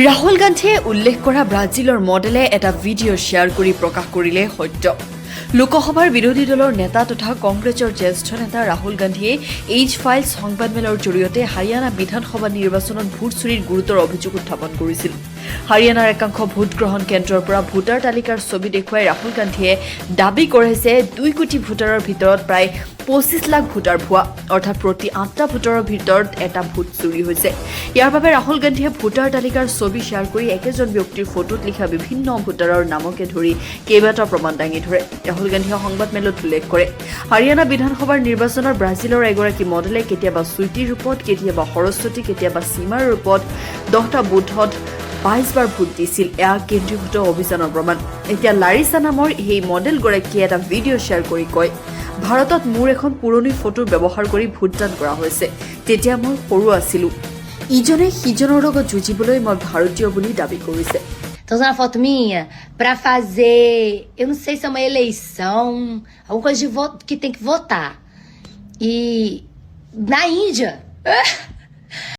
ৰাহুল গান্ধীয়ে উল্লেখ কৰা ব্ৰাজিলৰ মডেলে এটা ভিডিঅ' শ্বেয়াৰ কৰি প্ৰকাশ কৰিলে সত্য। লোকসভাৰ বিৰোধী দলৰ নেতা তথা কংগ্ৰেছৰ জ্যেষ্ঠ নেতা ৰাহুল গান্ধীয়ে এইচ ফাইলছ সংবাদমেলৰ জৰিয়তে হাৰিয়ানা বিধানসভা নিৰ্বাচনত ভোট চুৰিৰ গুৰুতৰ অভিযোগ উত্থাপন কৰিছিল। হাৰিয়ানাৰ একাংশ ভোটগ্ৰহণ কেন্দ্ৰৰ পৰা ভোটাৰ তালিকাৰ ছবি দেখুৱাই ৰাহুল গান্ধীয়ে দাবী কৰে যে 2 কোটি ভোটাৰৰ ভিতৰত প্ৰায় 25 লাখ ভোটাৰ ভুৱা, অৰ্থাৎ প্ৰতি আঠটা ভোটাৰৰ ভিতৰত এটা ভোট চুৰি হৈছে। ইয়াৰ বাবে ৰাহুল গান্ধীয়ে ভোটাৰ তালিকাৰ ছবি শ্বেয়াৰ কৰি একেজন ব্যক্তিৰ ফটোত লিখা বিভিন্ন ভোটাৰৰ নামকে ধৰি কেইবাটাও প্ৰমাণ দাঙি ধৰে। ৰাহুল গান্ধীয়ে সংবাদমেলত উল্লেখ কৰে, হাৰিয়ানা বিধানসভাৰ নিৰ্বাচনত ব্ৰাজিলৰ এগৰাকী মডেলে কেতিয়াবা চুইটিৰ ৰূপত, কেতিয়াবা সৰস্বতী, কেতিয়াবা সীমাৰ ৰূপত 10টা বুথত 22 বাৰ ভোট দিছিল। এয়া কেন্দ্ৰীভূত অভিযানৰ প্ৰমাণ। এতিয়া লাৰিছা নামৰ সেই মডেলগৰাকীয়ে এটা ভিডিঅ' শ্বেয়াৰ কৰি কয়, "ভাৰতত মোৰ এখন পুৰণি ফটো ব্যৱহাৰ কৰি ভোটদান কৰা হৈছে। তেতিয়া মই সৰু আছিলো। ইজনে সিজনৰ লগত যুঁজিবলৈ মই ভাৰতীয় বুলি দাবী কৰিছে।" Tô usando a foto minha pra fazer, eu não sei se é uma eleição, alguma coisa de voto que tem que votar. E na Índia.